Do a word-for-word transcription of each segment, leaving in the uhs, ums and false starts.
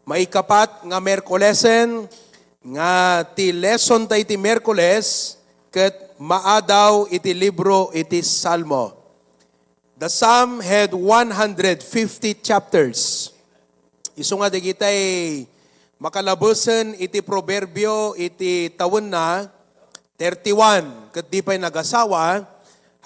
Maikapat nga Miyerkulesen nga ti lesson ta iti Miyerkules ket maadaw iti libro iti Salmo. The Psalm had one hundred fifty chapters. Isu nga dagitay makalabesen iti Proverbio iti tawenna, thirty-one, ket di pay nagasawa,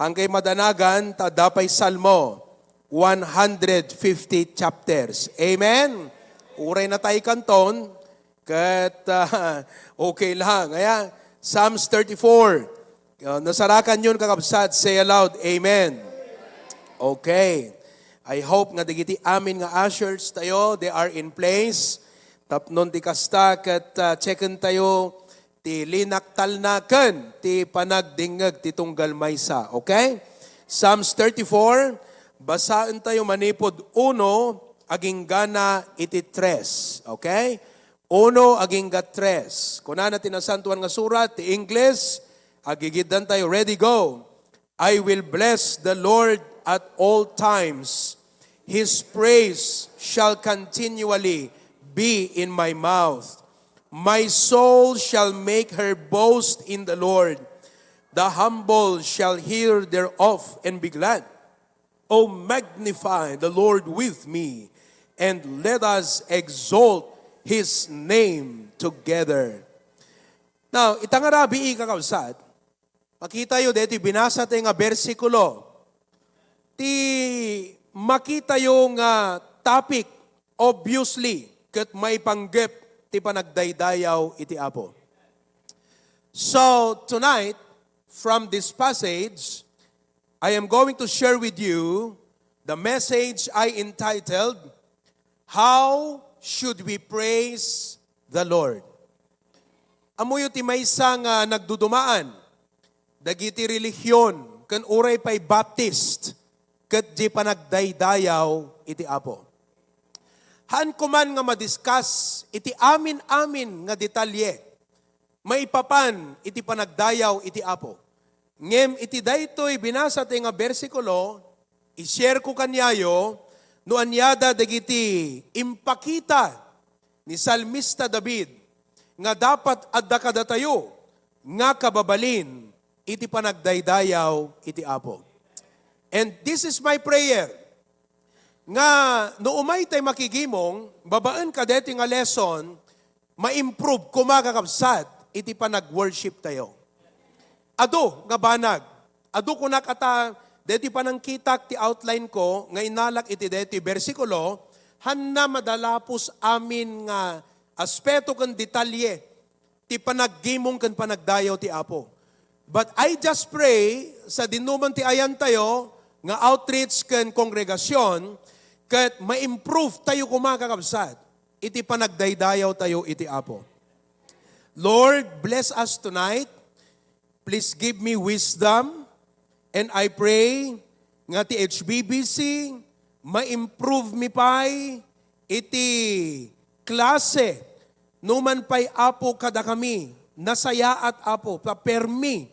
hangkay madanagan ta adda pay Salmo, one hundred fifty chapters. Amen? Uray na tayo kanton, ket, ah, okay lang. Ayan, Psalms thirty-four. Uh, nasarakan yun, kakabsat. Say aloud, "Amen." Okay. I hope nga dagiti amin nga ushers tayo, they are in place. Tapnon ti kasta, ket, ah, checken tayo ti linaktalna ken ti panagdingngeg ti tunggal maysa. Okay? Psalms thirty-four, basaen tayo manipud uno, aginggana iti tres. Okay? Uno, agingga tres. Kunana ti Nasantoan nga Surat, ti English, agigiddan tayo. Ready, go. "I will bless the Lord at all times. His praise shall continually be in my mouth. My soul shall make her boast in the Lord. The humble shall hear thereof and be glad. Oh, magnify the Lord with me, and let us exalt his name together." Now, ita nga rabii, kakabsat, makitayo daytoy binasa tayo nga bersikulo. Ti makitayo nga topic, obviously, ket maipanggep ti panagdaydayaw iti Apo. So, tonight, from this passage, I am going to share with you the message I entitled, "How Should We Praise the Lord?" Ammoyo ti maysa nga nagdudumaan dagiti relihiyon ken uray pay Baptist ket di panagdaydayaw iti Apo. Haanko man nga madiscuss iti amin-amin nga detalye maipapan iti panagdayaw iti Apo. Ngem iti daytoy binasa tayo nga bersikulo, i-share ko kaniayo no aniada dagiti impakita ni Salmista David nga dapat adda kadatayo nga kababalin iti panagdaydayaw iti Apo. And this is my prayer, nga no umay tay makigimong babaen kadaytoy nga lesson, ma-improve koma, kakabsat, iti panag-worship tayo. Adu nga banag, adu kunak ata, deti panangkitak ti outline ko nga inalak iti deti bersikulo, hanna madalapos amin nga aspeto ken detalye ti panaggimong ken panagdayaw ti Apo. But I just pray, sadinoman ti ayantayo nga outreach ken kongregasyon, ket ma-improve tayo koma, kakabsat, iti panagdaydayaw tayo iti Apo. Lord, bless us tonight. Please give me wisdom. And I pray nga ti H B B C, ma-improve mi pay iti klase. Numan pay, Apo, kadakami, nasayaat, Apo, ta permi,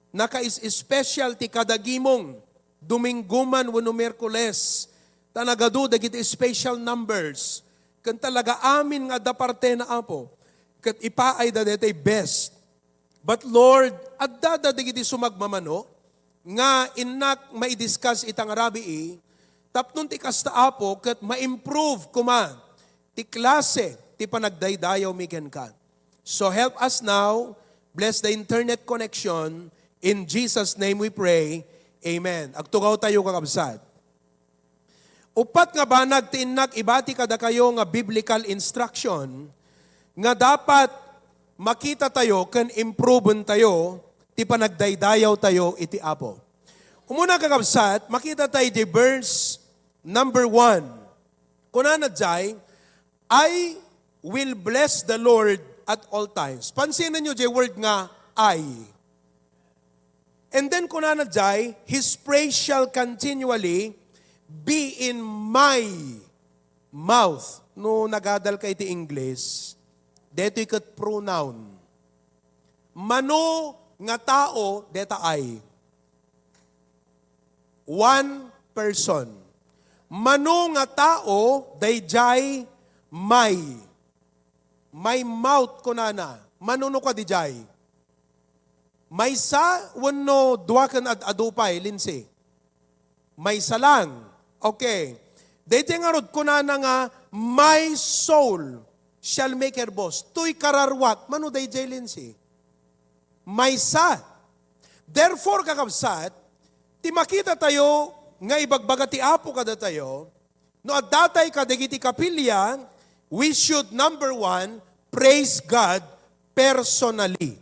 naka-special ti kadagimong, Domingo man wenno Miyerkules, ta nagadu dagiti special numbers, ken talaga amin nga adda partena, Apo, ket ipaayda daytoy best. But Lord, addada dagiti sumagmamano nga innak maidiscuss ita nga rabii, tapno ti kasta, Apo, ket ma-improve koma ti klase ti panagdaydayawmi kenka. So help us now, bless the internet connection. In Jesus' name we pray. Amen. Agtugaw tayo, kakabsat. Uppat nga banag ti innak ibati kadakayo nga biblical instruction nga dapat makita tayo ken improven tayo ti panagdaydayaw tayo iti Apo. Umuna, kakabsat, makita tayo di verse number one. Kunana jay, "I will bless the Lord at all times." Pansinen nyo jay word nga "I." And then kunana jay, "His praise shall continually be in my mouth." No nagadal ka iti English, detoy ket pronoun. Mano nga tao deta "I"? One person. Mano nga tao dayjay "my"? My mouth, kunana. Mano no kadi jay? Maysa wenno dua ken ad-adu pay, Lindsay? Maysa lang. Okay. Dayjay ngarud kunana nga, "My soul shall make her boast." Toy kararwak. Mano dayjay, Lindsay? Maysa. Therefore, kakabsat, ti makita tayo nga ibagbaga ti Apo kadatayo, no adda tay kadagiti kapilia, we should, number one, praise God personally.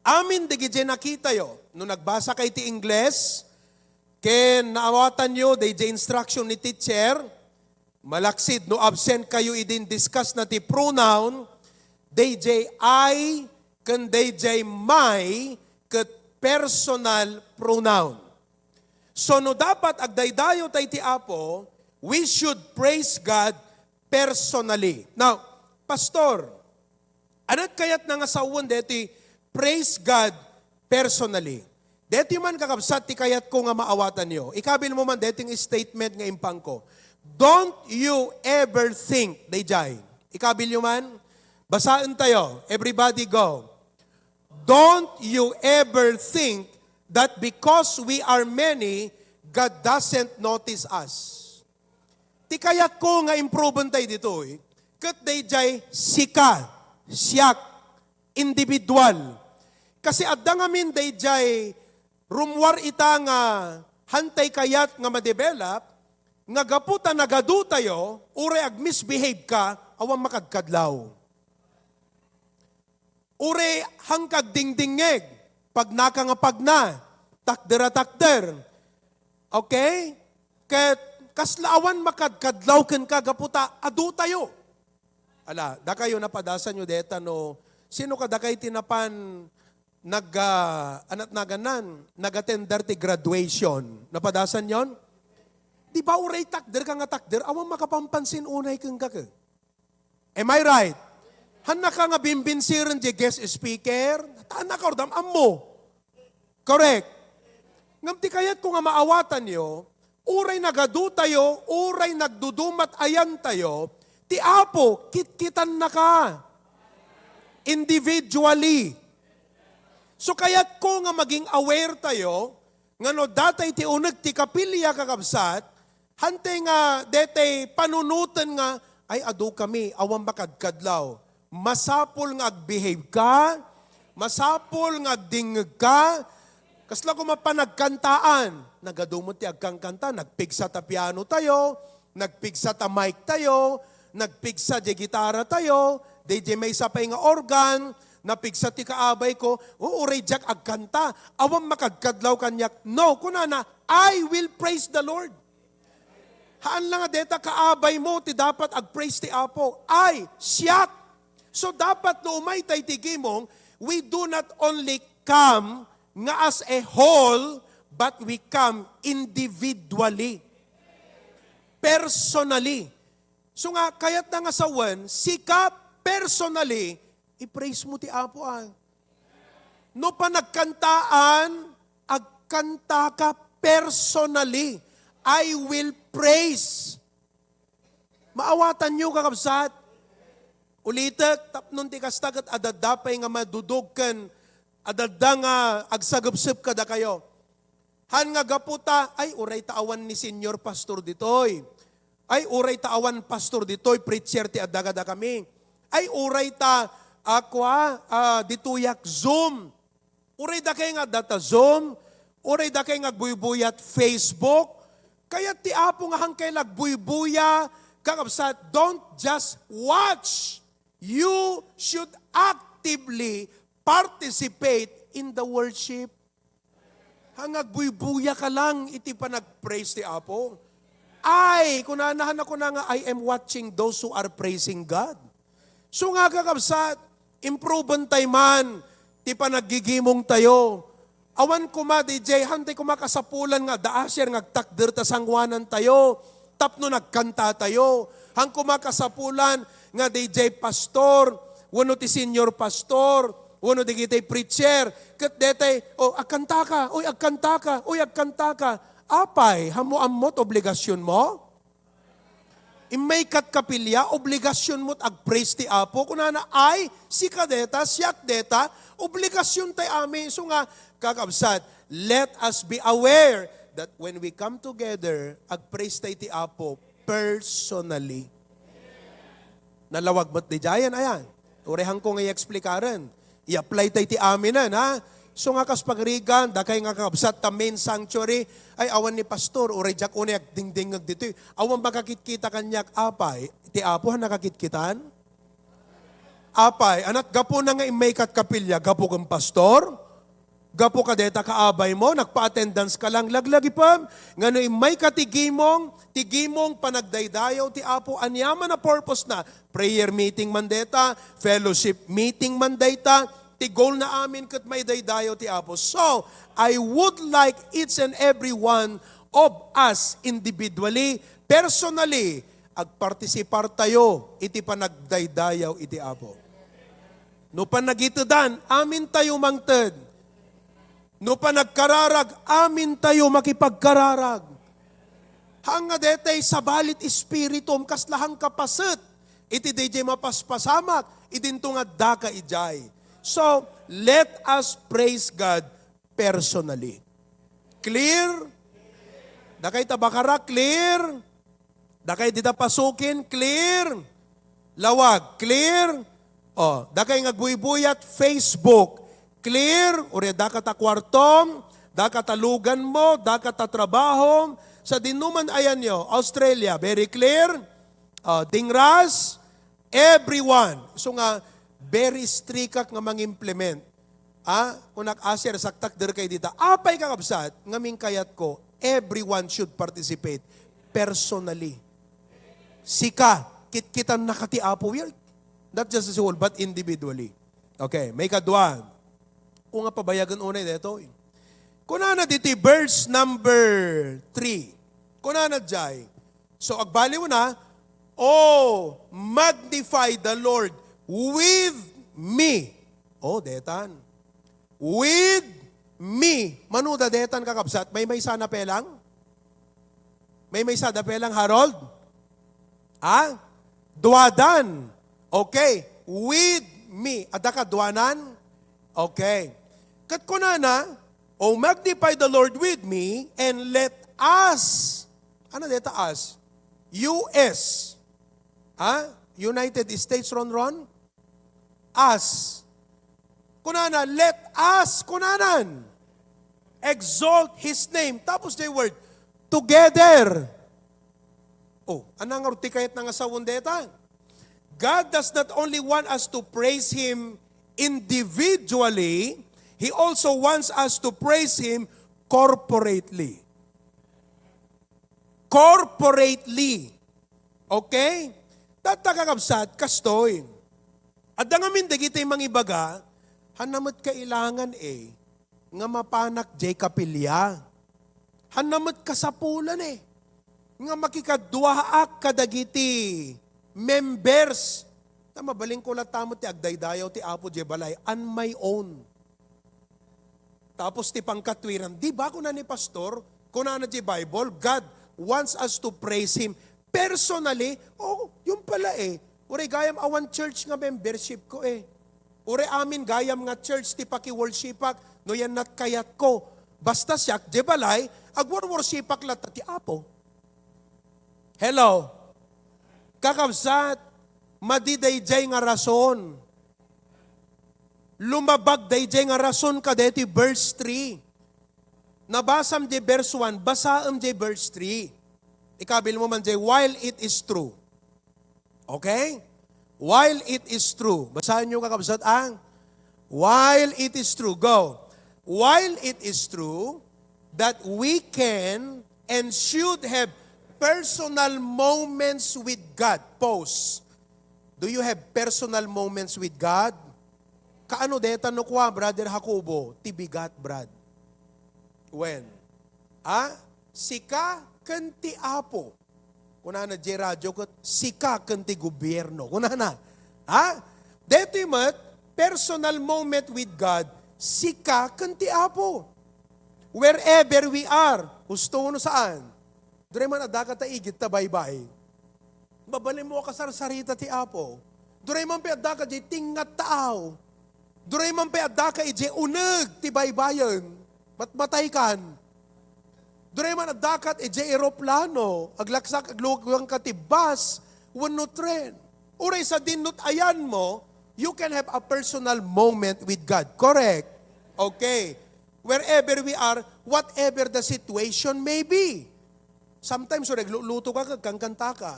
Amin dagiti nakitayo, no nagbasa kay ti Ingles, ken naawatanyo dayjay instruction ni teacher, malaksid no absent kayo idin discuss na ti pronoun, dayjay I ken dayjay my ket personal pronoun. So, no dapat agdaydayo tay ti Apo, we should praise God personally. Now, Pastor, ania ti kayatna nga sawen deti praise God personally? Deti man, kakabsat, ti kayatko nga maawatanyo. Ikabil mo man deti nga statement nga impangko. Don't you ever think, dayjay. Ikabil yo man? Basaen tayo. Everybody go. Don't you ever think that because we are many, God doesn't notice us. Ti kayatko nga improven tay ditoy, ket dayjay sika, siak, individual. Kasi adda ngamin dayjay rummuar ita nga hantay kayat nga ma-develop, nga gapu ta nagadu tayo, uray ag-misbehave ka, awan makadkadlaw. Uray hangkag dingdingngeg, pagnaka nga pagna, takder a takder. Okay? Ket kasla awan makadkadlaw kenka gapu ta adu tayo. Ala, dakayo napadasanyo deta no, sino kadakay ti napan nag, ah, anat naganan, nag-attender ti graduation? Napadasanyon? Di ba uray takder ka nga takder, awan makapampansin unay kenka ke? Am I right? Hannaka nga bimbinsiren di guest speaker? Tannaka, urdam, ammo. Correct. Ngem ti kayatko nga maawatanyo, uray nagadu tayo, uray nagdudumat ayan tayo, ti Apo, kitkitannaka. Individually. So, kayatko nga maging aware tayo, nga no datay ti uneg ti kapilia, kakabsat, hantay nga detay panunoten nga, "Ay, adu kami, awan makadkadlaw." Masapul nga agbehave ka, masapul nga agdingngeg ka, kasla koma panagkantaan. Nagadu met ti agkankanta, nagpigsa ta piano tayo, nagpigsa ta mic tayo, nagpigsa di gitara tayo, daydi maysa pay nga organ, napigsa ti kaabay ko, "O, uray diak agkanta, awan makadkadlaw kaniak." No, kunana, "I will praise the Lord." Haan la nga deta kaabay mo ti dapat ag-praise ti Apo. Ay, siak! So, dapat no umay tay ti gimong, we do not only come nga as a whole, but we come individually. Personally. So nga, kayatna nga sawen, sika personally, i-praise mo ti Apo, ay. No panagkantaan, agkantaka personally. "I will praise." Maawatanyo, kakabsat? Ulitek, tapnon ti kasta ket adda pay nga madudog ken adda nga agsagepsep kadakayo. Haan nga gapu ta, "Ay, uray ta awan ni Senior Pastor ditoy. Ay, uray ta awan pastor ditoy, preacher ti adda kadakami. Ay, uray ta, ah, kua, ah, ditoyak Zoom. Uray dakay nga adda ta Zoom, uray dakay nga agbuybuyat Facebook." Kayat ti Apo nga haan kay la agbuybuya, kakabsat, don't just watch. You should actively participate in the worship. Haan nga agbuybuya ka lang iti panag-praise ti Apo. Ay, kunana, haan a kuna nga, "I am watching those who are praising God." So nga, kakabsat, improven tay man ti panaggigimong tayo. Awan koma, D J, haan tay koma kasapulan nga adda usher nga agtakder ta sanguanan tayo tapno nagkanta tayo. Haan koma kasapulan nga D J pastor, wenno ti senior pastor, wenno dagiti preacher, ket detay, "O, agkantaka, uy, agkantaka, uy, agkantaka." Apay, haan mo ammo ti obligasionmo? Immay kat kapilya, obligasyonmo ti ag-praise ti Apo. Kunana, "Ay, sika deta, siak deta, obligasyontayo amin." So nga, kakabsat, let us be aware that when we come together, ag-praise tayo ti Apo personally. Nalawag met diay, ayan. Uray haanko nga i-explikaren. I-apply tayo ti aminen, ha? So nga kas pagarigan, dakay nga kakabsat ta main sanctuary, ay awan ni pastor, uray diak unay agdingdingngeg ditoy. Awan makakitkita kaniak, apay, ti Apo han nakakitkitan? Apay, ania ti gapuna nga immay kat kapilya, gapu ken pastor? Gapu kadeta kaabaymo, nagpa-attendance ka lang, laglagipem, nga no immay ka ti gimong, ti gimong panagdaydayaw ti Apo, aniaman a purpose na, prayer meeting man deta, fellowship meeting man dayta, ti goal na amin ket maidaydayaw ti Apo. So, I would like each and every one of us individually, personally, agpartisipartayo iti panagdaydayaw iti Apo. No panagitedan, amintayo mangted. No panagkararag, amintayo makipagkararag. Haan nga detay sabali ti espiritum, kasla haan ka paset iti daydiay mapaspasamak, idinto nga addaka idiay. So, let us praise God personally. Clear? Dakay ta Bacara, clear? Dakay dita Pasukin, clear? Lawag, clear? O, dakay nga agbuybuyat, Facebook, clear? Uray daka ta kuartom, daka ta luganmo, daka ta trabahom, sadinoman ayanyo, Australia, very clear? O, Dingras, everyone. So nga, very strict ak nga mangimplement. Ah, kunak, "Ah, sir, saktak derkay dita." Apay, kakabsat, ngamin kayatko, everyone should participate personally. Sika, kitkitannaka ti Apo. We are not just as a whole, but individually. Okay, maikadua. Ko nga pabayagen unay detoy. Kunana ditoy verse number three. Kunana diay, so, agbaliw na, "Oh, magnify the Lord with me." Oh, detan. "With me." Mano da detan, kakabsat? Maymaysa na pelang? Maymaysa da pelang, Harold? Ha? Duadan. Okay. "With me." Adda kaduanan? Okay. Ket kunana, "Oh, magnify the Lord with me, and let us," ano deta us? U S. Ha? United States, Ronron? Us. Kunana, "Let us," kunanan, "exalt His name." Tapos diay word, "together." Oh, anang ngarud ti kayatna nga sawen deta? God does not only want us to praise Him individually, He also wants us to praise Him corporately. Corporately. Okay? Tatta, kakabsat, kastoy. Adda ngamin dagiti mangibaga, "Hanna met kailangan, eh, nga mapanak diay kapilya. Hanna met kasapulan, eh, nga makikaduaak kadagiti members. Ta mabalinko latta met ti agdaydayaw ti Apo diay balay on my own." Tapos ti pangkatwiran, "Di ba," kuna ni pastor, kunana diay Bible, "God wants us to praise Him personally." Oh, yun pala eh. Uray gayam awan church nga membership ko eh. Uray amin gayam nga church ti pakiworshipak, no yan nat kayat ko. Basta siak, diay balay, agworworshipak latta ti Apo. Hello? Kakabsat, madi daydiay nga rason. Lumabag daydiay nga rason kadaytoy verse three. Nabasam diay verse one, basaem diay verse three. Ikabilmo man diay, "While it is true." Okay? "While it is true." Basaenyo, kakabsat, ang, "While it is true." Go. "While it is true that we can and should have personal moments with God." Pause. Do you have personal moments with God? Kaano deta no kua, Brother Jacobo, ti bigat, Brad? When? Ha? Sika ken ti Apo. Kunana diay radio ket, "Sika ken ti gobierno." Kunana. Ha? Detoy met, personal moment with God, sika ken ti Apo. Wherever we are, husto wenno saan. Duray man adda ka ta igid ta baybay. Mabalinmo a kasarsarita ti Apo. Duray man pay addaka diay tingngat taaw. Duray man pay addaka idiay uneg ti baybayen. Matmataykan. Duray man addaka idiay eroplano. Aglaksak, agluganka ti bus, wenno tren. Uray sadin no ayanmo, you can have a personal moment with God. Correct? Okay. Wherever we are, whatever the situation may be. Sometimes, uray agluluto ka, agkankanta ka.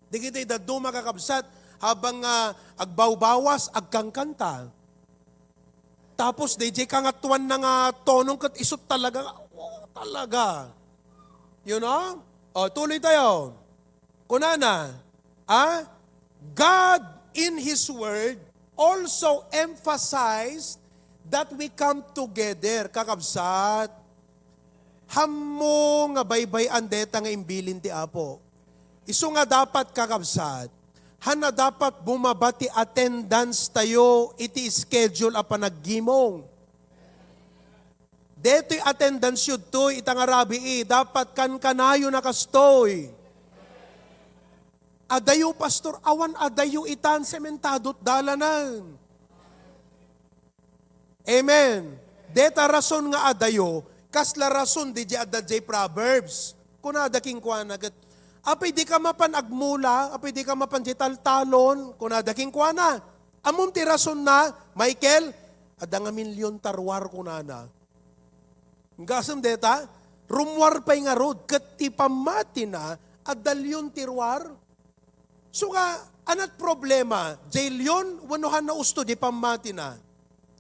Dagiti dadduma, kakabsat, habang nga agbawbawas, agkankanta. Tapos, diay kangatuan na nga tonong ket isu talaga, oh, talaga. You know? O, tuloy tayo. Kunana, ah, God in His Word also emphasized that we come together, kakabsat. Hammo nga baybay-an deta nga imbilin ti Apo. Isu nga dapat, kakabsat, han a dapat bumaba ti attendance tayo iti schedule a panaggimong. Detoy attendance yudtoy ita nga rabii, dapat kankanayon a kastoy. Adayo, pastor, awan adayo itan, sementado ti dalanen. Amen. Deta rason nga adayo, kasla rason diay adda diay Proverbs. Kunada kenkuana ket, "Apay, dika mapan agmula? Apay, dika mapan diay taltalon?" Kunada kenkuana. Ammom ti rasonna, Michael? Adda ngamin leon ta ruar, kunana. Gasem deta, rummuar pay ngarud, ket ti pammatina, adda leon ti ruar. So nga, anat problema, diay leon wenno han nausto diay pammatina?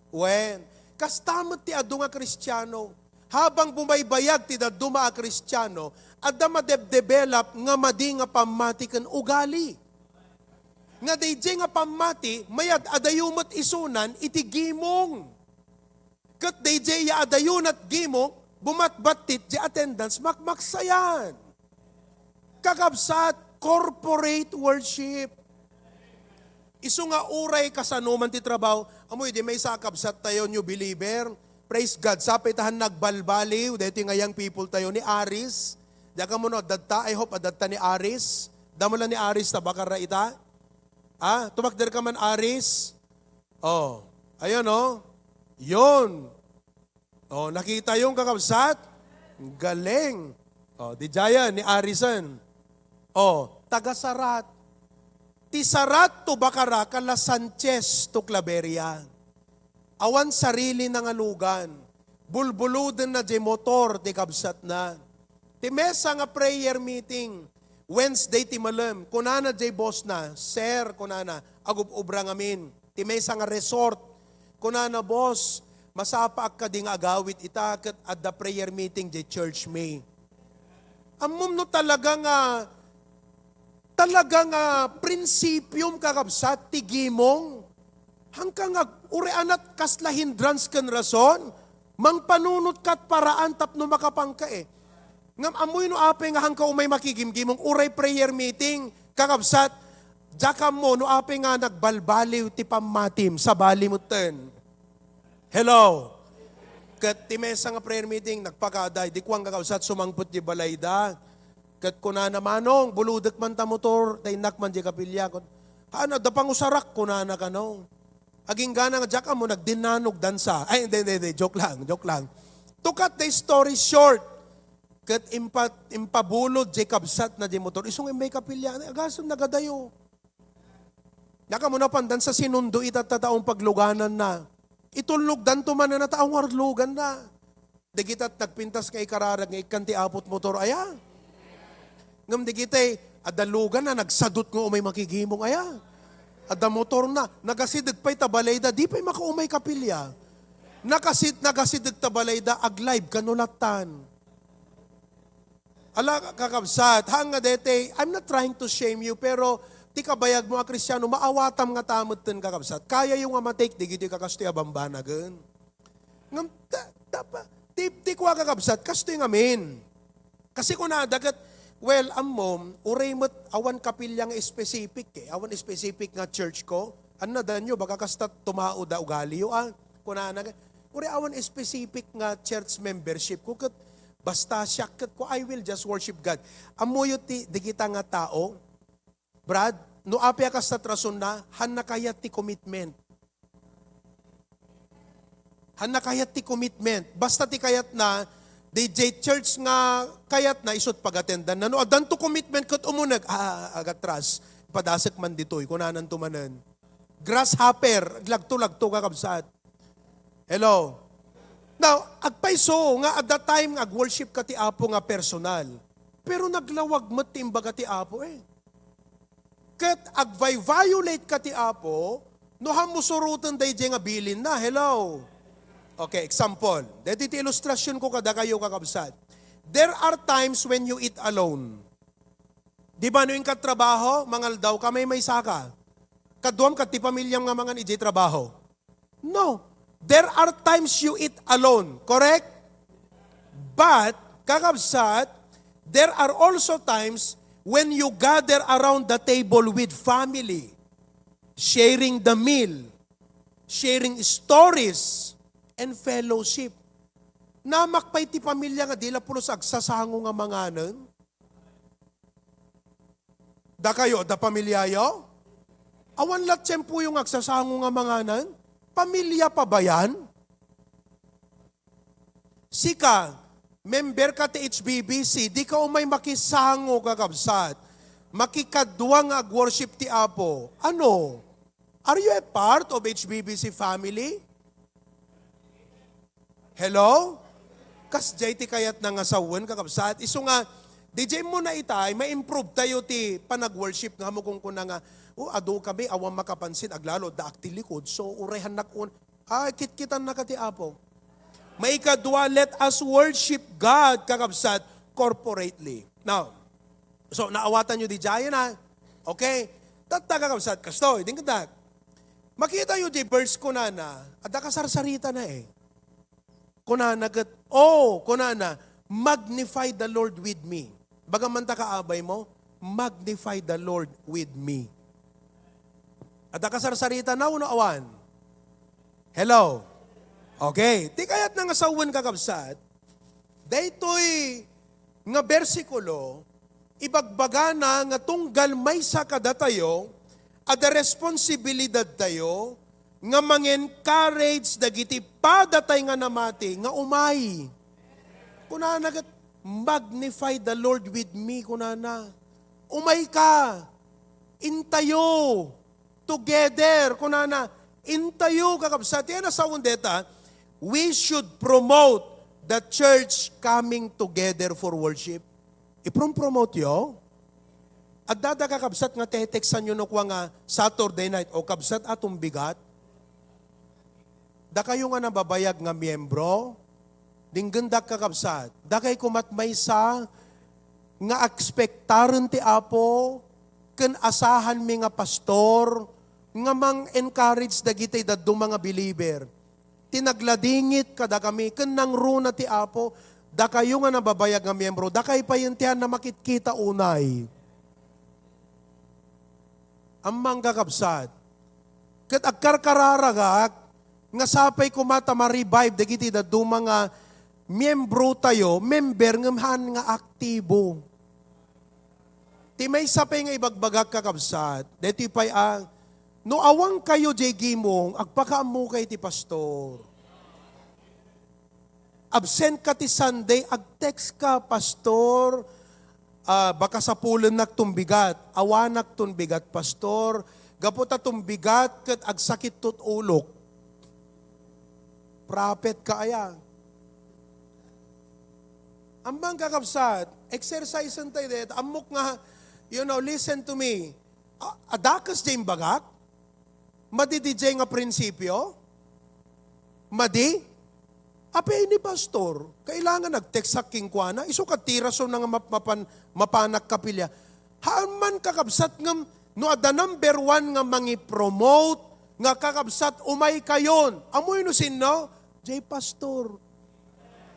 Wen, kasta met ti adu nga Kristiano. Habang bumaybayag ti dadduma a Kristiano, adda madebdevelop nga madi nga pammati ken ugali. Nga daydiay nga pammati, mayat adayo met isunan iti gimong. Ket daydiay ya adayonat gimong, bumatbattit diay attendance, makmaksayan. Kakabsat, corporate worship. Isu nga uray kasano man ti trabaho, ammoyo, diay maysa a kabsat tayo, new believer. Praise God, sapay ta han nagbalbaliw, daytoy nga young people tayo, ni Aris. Diak ammo no adda ta, I hope adda ta ni Aris. Damo la ni Aris ta bakar ita. Ah, tumakder ka man, Aris. Oh, ayun, oh. Yun. Oh, nakita yung kakabsat? Galing. Oh, di jaya ni Arison. Oh, taga Sarat. Ti Sarat to Bacara, kala Sanchez to Claveria. Awan sarili na nga lugan. Bulbuluden na di motor ti kabsat na. Ti mesa nga prayer meeting, Wednesday ti malem, kunana jay boss na, "Sir," kunana, "agub-ubra ngamin ti maysa nga resort." Kunana, "Boss, masapaak kadi nga agawid ita ket adda prayer meeting jay church mi." Ammom no talaga nga, talaga nga prinsipiom, kakabsat, ti gimong? Hangka nga uri anat kasla hindrance ken rason, mangpanunot kat paraan tapno makapanka eh. Ngam ammoy no apay nga hangka umay makigimgimong uray prayer meeting, kakabsat, diak ammo no apay nga nagbalbaliw ti pammatim, sabali metten. Hello? Ket ti mesa nga prayer meeting, nagpakada, idi kuan kakabsat, sumangpet di balayda. Ket kunana, "Manong, buludek man ta motor, ta innak man di kapilya." Kun-, "Haan, adda pangusarak," kunana kano. Aginggana nga diak ammo, nagdinnanog dansa. Ay, hindi, hindi, hindi. Joke lang, joke lang. To cut the story short, ket impa-, impabulod jay kabsat na jay motor. Isu nga immay kapilya, agasem nagadayo. Nakamunapandan sa sinundo ita ta taong pagluganan na. Itulnogdan to man na taong arlugan na. Dagita nagpintas nga ikararag nga ikkan ti apot motor aya. Ngem dagitay adda lugan na nagsadut nga umay makigimong aya. Adda motor na, nagasideg pay ta balayda, di pay makaumay kapilya. Nakasid-, nagasideg ta balayda, ag-live kano latan. Ala, kakabsat, haan nga dete, I'm not trying to shame you, pero ti kabayag mo a Kristiano, maawatam nga ta metten, kakabsat. Kaya yo nga matake, digitoy kakastoy a bambanagen. Ngem, ta-, tapa, ti, ti kua, kakabsat, kastoy ngamin. Kasi kunada ket, well, ammom, uray met awan kapilya nga specific, eh. Awan specific nga church ko. Anna, danyo, baka kasta tumao da ugali yo, ah. Kunana, uray awan specific nga church membership ko, ket basta siak, ket ko, I will just worship God. Ammoyo ti, digita nga tao, Brad, no apay a kasta ti rasonna, hanna kayat ti commitment. Hanna kayat ti commitment. Basta ti kayatna, D J church nga kayatna, isut pagatendanna. No, addanto commitment ket umuneg, ah, agatras, padasek man ditoy, kunananto manen. Grasshopper, lagto-lagto, kakabsat. Hello? Now, agpayso nga at that time nga ag-worship ka ti Apo nga personal. Pero naglawag met ti imbaga ti Apo eh. Ket ag-violate ka ti Apo, no hammo suroten daydiay nga bilinna. Hello? Okay, example. Daytoy ti ilustrasyonko kadakayo, kakabsat. There are times when you eat alone. Di ba, no inka trabaho, mangaldaw ka, maymaysa ka. Kaduam ket ti pamilyam nga mangan idiay trabaho. No. There are times you eat alone, correct? But, kakabsat, there are also times when you gather around the table with family, sharing the meal, sharing stories, and fellowship. Namakpay ti pamilya nga di la pulos agsasango nga manganen. Dakayo, da pamilyayo? Awan la tiempoyo nga agsasango nga manganan? Pamilya pa ba yan? Sika, member ka ti H B B C, di ka umay makisango, kakabsat. Makikadua nga ag-worship ti Apo. Ano? Are you a part of H B B C family? Hello? Kasdiay ti kayatna nga sawen, kakabsat. Isu nga, D J mo na itay, ma-improve tayo ti panag-worship nga mo kunkuna nga, "Oh, adu kami, awan makapansin, aglalo, daak ti likod. So, uray hannak un-," Ay, kitkitan na ka ti Apo. Maikadua, let us worship God, kakabsat, corporately. Now, so, naawatan nyo di jayan, ha? Okay? Tatta, kakabsat, kastoy, din kadak. Makita yo di verse kunana, adda kasarsarita na eh. Kunana ket, oh, kunana, "Magnify the Lord with me." Baga man ta kaabay mo, "Magnify the Lord with me." Adda kasarsarita na wenno awan? Hello? Okay. Ti kayatna nga sawen, kakabsat, daytoy nga bersikulo, ibagbagana nga tunggal maysa kadatayo, adda responsibilidadtayo nga mang-encourage dagiti padatay nga namati nga umay. Kunana ket, "Magnify the Lord with me," kunana. Umay ka. Intayo. Together. Kunana, intayo, kakabsat. Yan ang sawen deta, we should promote the church coming together for worship. Iprom-promote yo? Adda da kakabsat nga teteksan yo no kua nga Saturday night, "O kabsat, a tumbigat." Dakayo nga nababayag nga miyembro, dinggendak, kakabsat. Dakay kumat maysa nga ekspektaren ti Apo ken asahanmi nga pastor nga mang-encourage dagiti dadduma nga believer. Ti nagladingit kadakami ken nangruna ti Apo, dakayo nga nababayag nga miyembro, dakay payen ti anna makitkita unay. Ammang, kakabsat, ket agkarkararagak nga sapay koma ta ma-revive dagiti dadduma nga miyembro tayo, member ngem haan nga aktibo. Ti maysa pay nga ibagbagak, kakabsat, daytoy pay a, no awan kayo diay gimong, agpakaammokay ti pastor. Absent ka ti Sunday, ag-text ka, "Pastor, ah, baka sapulennak tumbigat. Awanak tumbigat, Pastor. Gapu ta tumbigat ket agsakit ti ulok." Prophet ka aya? Ammang, kakabsat, exercise-en tayo dayta. Ammok nga, you know, listen to me. A-, adakes diay imbagak? Madi diay nga prinsipio? Madi? Apay ni pastor, kailangan nag-text-ak kenkuana, isu ket ti rason na nga map-, mapan-, mapanak kapilya. Haan man, kakabsat, ngem no adda number one nga mangipromote, nga, kakabsat, umay kayon. Ammoyo no sinno? Diay pastor.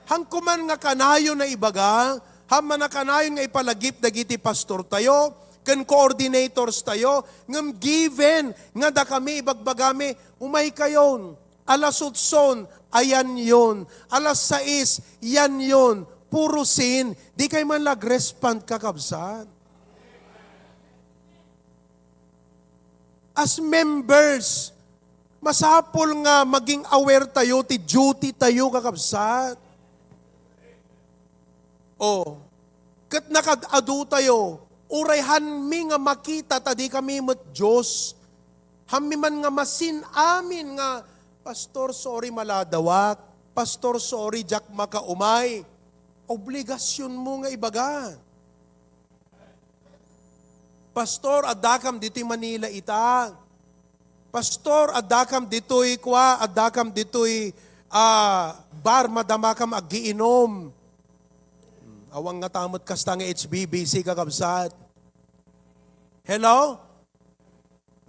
Haan ko man nga kanayon a ibaga, haan man a kanayon nga ipalagip dagiti pastor tayo, ken coordinators tayo, ngem given nga dakami ibagbagami, umay kayon. Alas otson, ayanyon. Alas sais, yanyon. Puro sin, di kay man la agrespond, kakabsat. As members, masapul nga maging aware tayo ti duty tayo, kakabsat. Oh, ket nakad-adu tayo, uray hanmi nga makita ta di kami met Dios. Hanmi man nga masin-amin nga, "Pastor, sorry, maladawak. Pastor, sorry, diak makaumay." Obligasyonmo nga ibaga. "Pastor, addakam ditoy Manila ita. Pastor, addakam ditoy, kua, addakam ditoy, ah, bar, madamakam aggiinom." Hmm, awan ngata met kasta nga H B B C, kakabsat. Hello?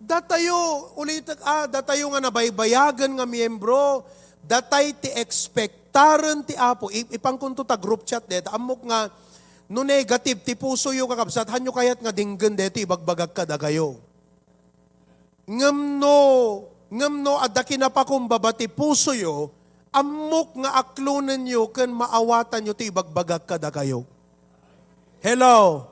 Datayo, ulitek, ah, datayo nga nabaybayagen nga miyembro, datay ti ekspektaren ti Apo. I-, ipankonto ta group chat deta. Ammok nga, no negative ti pusoyo, kakabsat, hanyo kayat nga denggen deta ibagbagak kadakayo. Ngem no, ngem no adda kinapakumbaba ti pusoyo, ammok nga aklonenyo ken maawatanyo ti ibagbagak kadakayo. Hello?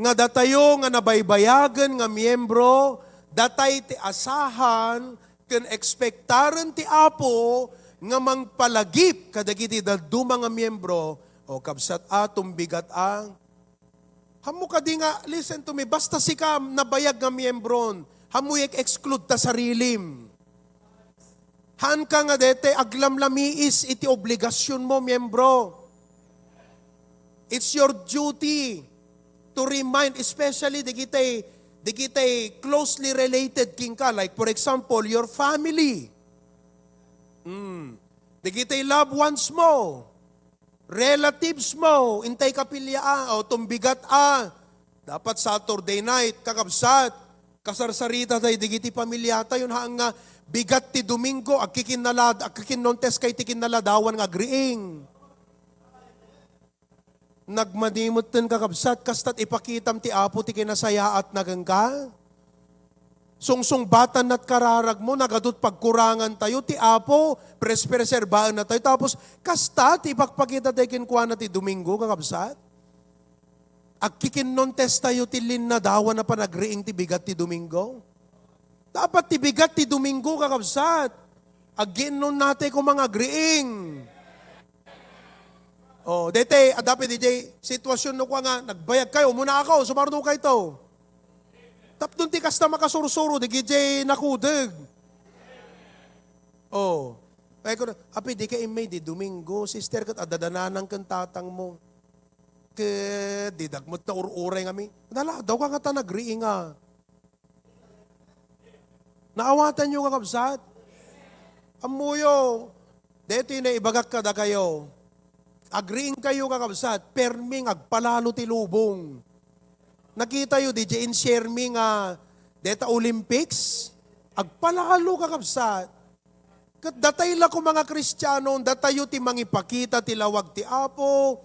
Nga datayo nga nabaybayagen nga miyembro, datay ti asahan ken ekspektaren ti Apo nga mangpalagip kadagiti dadduma nga miyembro. O kabsat a, tumbigat a. Hammo kadi nga, listen to me, basta sika nabayag nga miyembron, hammo ek-exclude ta sarilim. Haanka nga dete aglamlamiis iti obligasyonmo, miyembro. It's your duty to remind, especially digitay, digitay closely related kenka, like for example, your family. Mm. Digitay loved ones mo. Relatives mo, intay kapilya a, o tumbigat a. Dapat Saturday night, kakabsat, kasarsarita tayo, digiti pamilya tayo, haan nga bigat ti Domingo, agkikinnalad-, agkikinnontes kay ti kinnaladawan nga agriing. Nagmadi metten, kakabsat, kastat ipakitam ti Apo ti kinasayaatna kenka? Sungsungbatanna ti kararagmo, nagadut pagkurangan tayo, ti Apo, pres-, preserbaenna tayo, tapos kasta ti ipakpakita tayo kenkuana ti Domingo, kakabsat? Agkikinnontes tayo ti linnadawan a panagriing ti bigat ti Domingo. Dapat ti bigat ti Domingo, kakabsat, aggiinnonna tayo koma nga agriing. Oh, dete, adda pay diay sitwasyon no kua nga, nagbayag kayo, umuna ako, sumarno kayto. Tapno ti kasta makasursuro, digidiay nakudeg. Oh. Kaya ko na, "Api, di ka immay, di Domingo, sister, ket adda dananang ken tatang mo. Ket di dagmet na ur-uray ngami." Naladaw ka nga ta nagriing a. Naawatanyo, kakabsat? Ammoyo, detoy naibagak kadakayo. Agriing kayo, kakabsat, perming agpalalo ti lubong. Nakitayo, diay in-share mi nga deta Olympics, agpalalo, kakabsat. Ket datay la ko, mga Kristiano, datayo ti mangipakita ti lawag ti Apo.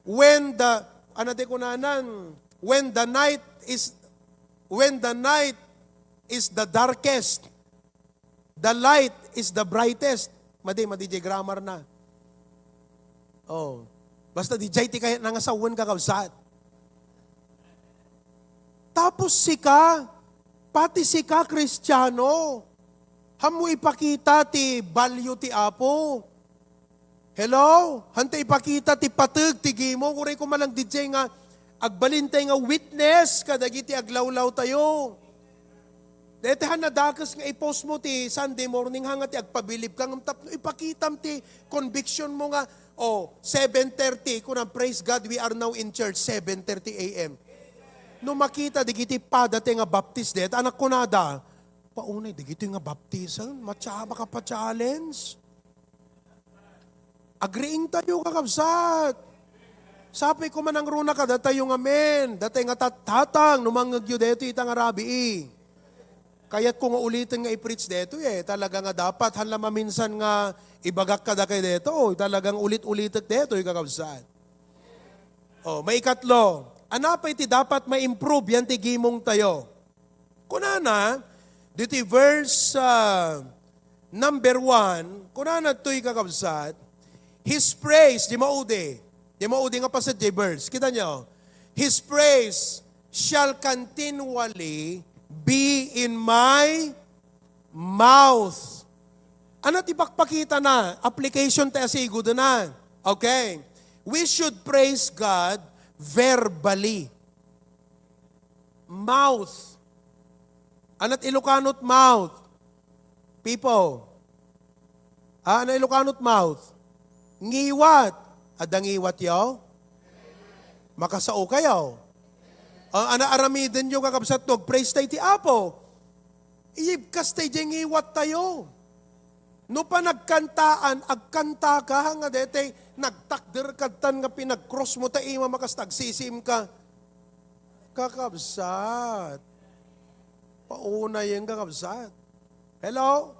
When the, ano ti kunanan? When the night is, when the night is the darkest, the light is the brightest. Madi, madi diay grammar na. Oh. Basta diay ti kayat na nga sawen, kakabsat. Tapos sika, pati sika, Kristiano, hammo ipakita ti value ti Apo. Hello? Hanta ipakita ti pateg ti gimong, uray ko man lang diay nga agbalintay nga witness kadagiti aglawlaw tayo. Dayta han nadakes nga i-post mo ti Sunday morning, ha nga ti agpabilib ka, ngem tapno ipakitam ti conviction mo nga, oh, seven thirty, kuna, "Praise God, we are now in church, seven thirty a m." No makita, digiti padate nga baptis deta, anak kunada, "Paunay, digiti nga baptism, matsa-, makapa-challenge." Agriing tayo, kakabsat. Sapay ko man ang runa kadatayo ngamin. Datay nga tat-, tatang, no mangngegyo daytoy ita nga rabii. Kayat ko nga uliten nga i-preach daytoy, eh. Talaga nga dapat, han la maminsan nga ibagak kadakayo daytoy. Talagang ulit-ulitek daytoy, kakabsat. Oh, maikatlo, ano pay ti dapat ma-improve yan ti gimong tayo? Kunana, diti verse, ah, number one, kunana toy, kakabsat, "His praise," di maudi. Di maudi nga paset di verse. Kita niyo? "His praise shall continually Be in my mouth. Ano ti pakpakitana? Application ti asigudena. Okay. We should praise God verbally. Mouth. Ano ti Ilocano ti mouth? People. Ah, ano Ilocano ti mouth? Ngiwat. Adda ngiwatyo? Makasao kayo. Ah, ano aramidenyo, kakabsat, no agpraise tayo ti Apo? Iyibkas tayo diay ngiwattayo. No panagkantaan, agkantaka nga daytoy nagtakder kadtan nga pinag-cross mo ta ima makasta agsisiim ka. Kakabsat. Paunayen, kakabsat. Hello?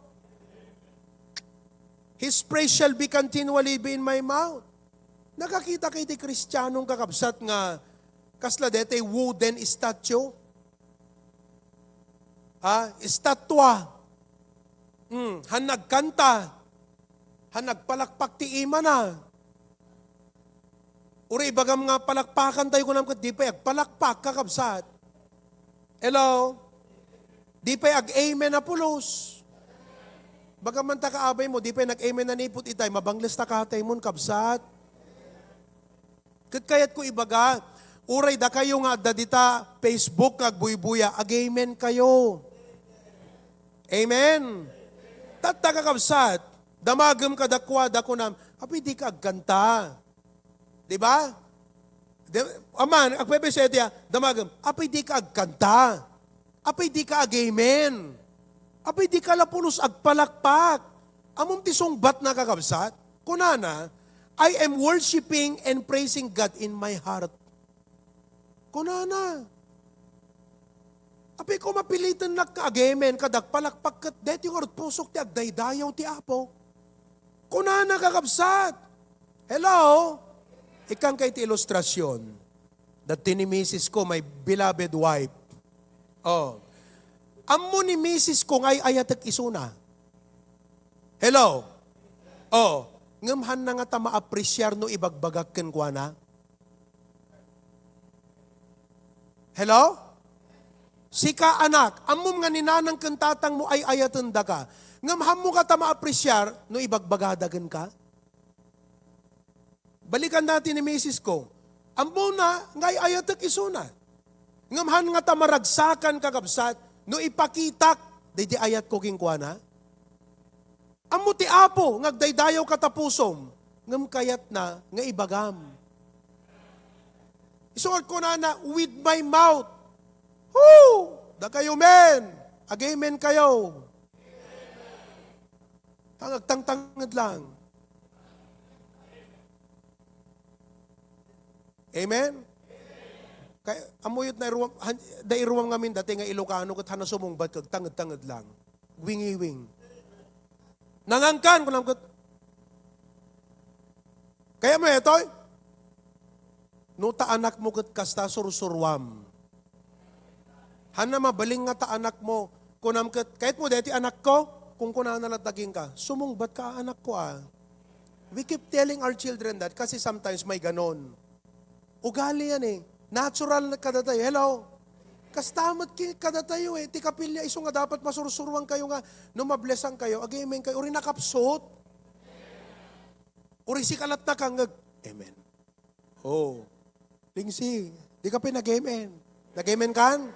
His praise shall be continually be in my mouth. Nakakita kayo ti Kristianong kakabsat nga kasla daytoy wooden statue? Ha? Estatwa. Hmm, han nagkanta. Han nagpalakpak ti imana. Uray ibagam nga palakpakan tayo, kunam ket di pay agpalakpak, kakabsat. Hello? Di pay ag-amen a pulos. Baga man ta kaabay mo, di pay nag-amen a niput itay, mabangles ta katay mon, kabsat. Ket kayatko ibaga, uray dakayo nga adda dita Facebook nga agbuybuya, ag-amen kayo. Amen. Tatta, kakabsat, damagem kadakuada, kunam, "Apay dika agkanta?" Di ba? Di, aman, agpepesya ti, ah, damagem, "Apay dika agkanta? Apay dika ag-amen? Apay dika la pulos agpalakpak?" Ammom ti sungbatna, kakabsat? Kunana, "I am worshiping and praising God in my heart." Kunana, "Apay ko mapilitennak nga ag-amen, kada agpalakpak ket daytoy ngarud pusok ti agdaydayaw ti Apo." Kunana, kakabsat. Hello? Ikkan kay ti ilustrasyon. Dati ni misis ko, my beloved wife. Oh. Ammo ni misis ko nga ay-ayatek isuna. Hello? Oh. Ngem hanna nga ta maapresiar no ibagbagak kenkuana? Hello? Sika, anak, ammom nga ni nanang ken tatang mo ay-ayatendaka. Ngem hanmo kata maapresiar no ibagbagada kenka? Balikan dati ni misis ko. Ammona nga ay-ayatek isuna. Ngem han nga ta maragsakan, kakabsat, no ipakitak daydi ayatko kenkuana? Ammo ti Apo nga agdaydayaw katapusom, ngem kayatna nga ibagam. Isu nga kunana, "With my mouth." Woo! Dakayo, men! Ag-amen kayo. Ang agtangtanged lang. Amen? Kay, amuyot na iruam, han, da iruam ngamin dati nga Ilocano, ket hana sumungbat, kag tanged-tanged lang. Wingiwing. Nangangkan, kunam ket, kaya mo etoy? No ta anak mo ket kasta, sursuruam. Hana mabalin nga ta anak mo, kunam ket, "Kayat mo deti anak ko?" Kung kunana latta kenka, "Sumungbat ka, anak ko, ah." We keep telling our children that kasi sometimes may ganon. Ugali yan eh. Natural na kadatayo. Hello? Kasta met ki-, kadatayo eh. Ti kapilya isu nga dapat masursuruan kayo nga no mablesan kayo, ag-amen kayo. Uri nakapsut. Uri sika latta kangeg. Amen. Oh. Lingsi, di ka pay nag-amen. Nag-amen kan?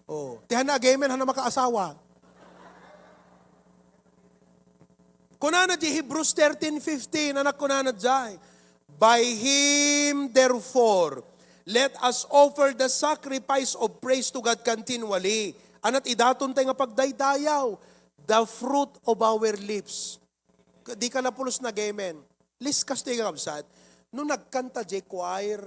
Oh. Ti hana ag-amen, hana makaasawa. Kunana di Hebrews thirteen fifteen, anak, kunana jay, "By him, therefore, let us offer the sacrifice of praise to God continually." Anat idaton tayo nga pagdaydayaw, the fruit of our lips. K-, di ka la pulos nag-amen. Lis kastoy, kakabsat, no nagkanta jay choir,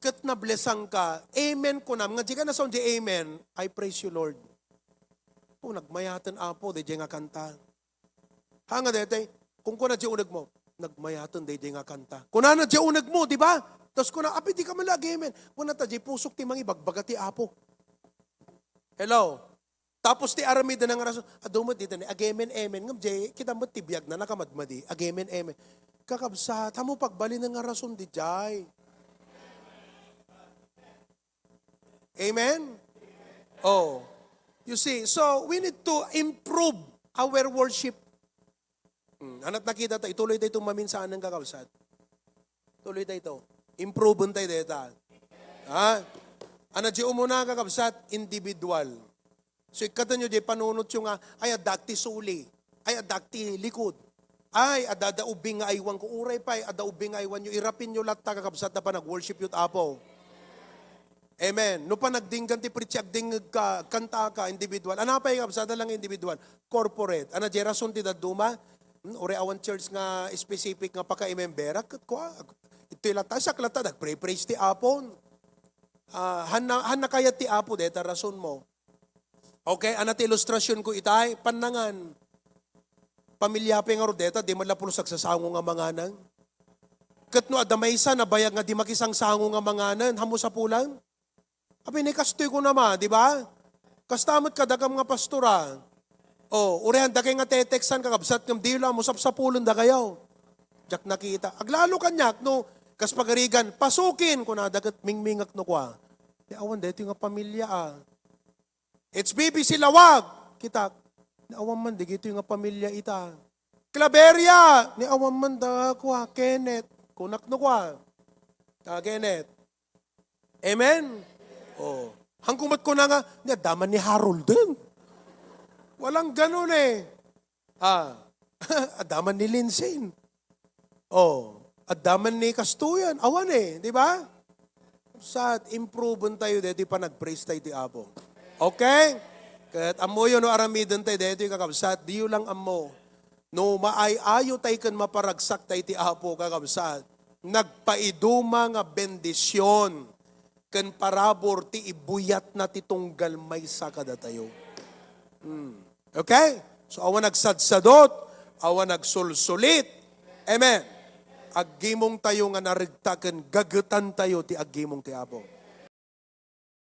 ket nablesan ka, amen kunam, nga di ka nasaon jay amen, "I praise you, Lord." Oh, nagmayaten, Apo, dayjay nga kanta. Ha, nga daytay, kung kuna jay uneg mo, "Nagmayaten dayjay nga kanta." Kunana jay uneg mo, di ba? Tapos kuna, "Apay di ka man la ag-amen?" Kuna ta, jay pusok ti mangibagbaga ti Apo. Hello? Tapos ti aramidna nga rason, adu met dita ni, ag-amen, amen. Ngem jay, kita met ti biagna, nakamadmadi. Ag-amen, amen. Kakabsat, hamo pagbalin nga rason di jay. Amen? Oh. You see, so we need to improve our worship. Hmm, ana't nakita ta, ituloy tayo itong maminsanan, kakabsat. Tuloy tayo ito. Improve tayo deta. Ha? Ano di umuna, kakabsat? Individual. So, ikkatenyo di panunotyo nga, ay, adda ti suli. Ay, adda ti likod. Ay, adda, adda ubing nga aywan ko. Uray pay, adda ubing nga aywanyo. Irapinyo latta, kakabsat, ta panag-worship yu ti Apo. Amen. No panagdinggan ti preach, agdingeg ka, kanta ka, individual. Ano pay, kakabsat, lang individual? Corporate. Ano, di rason ti dadduma? Hmm, uray awan church nga specific nga pakaimembera. Ket kua, itoy latta, siak latta, nagpray-praise ti Apo. Ah, hanna, hanna kayat ti Apo, deta rason mo. Okay, ano ti ilustrasyon ko itay? Pannangan. Pamilya pay nga rodeta, di man la pulos agsasango nga manganan. Ket no adda maysa, nabayag nga di makisangsango nga manganan, hammo sapulan? Abi, ni kastoy ko naman, di ba? Kasta met kadagam nga pastora. Oh, uray dagay nga tetextan, kakabsat, ngem di la mo sapsapulen dagayo. Diak nakita. Aglalo kaniak, no, kas pagarigan, pasukin, kunada ket mingmingek no kua. Ni awan daytoy nga pamilya, ah. H B B C Lawag, kitak. Ni awan man, dagitoy nga pamilya ita. Claveria, ni awan man da kua, Kenneth. Kunak no kua. Ah, Kenneth. Amen? Oh. Hangko met kuna nga, ni adda man ni Harold din. Walang ganun eh. Ah, adda man ni Linsin. Oh, adda man ni Kastuyan. Awan eh, di ba? Sa improve tayo, dito panag-praise tayo ti Apo. Okay? Ket ammoyo no aramiden tayo, dito kakabsat, diyo lang ammo. No maay-ayo tayo ken maparagsak tayo ti Apo, kakabsat. Nagpaiduma nga bendisyon ken parabur ti ibuyatna ti tunggal maysa kadatayo. Hmm. Okay? So, awan nagsadsadot, awan nagsulsulit. Amen. Aggimong tayo nga narigta ken gagetan tayo ti aggimong ti Apo.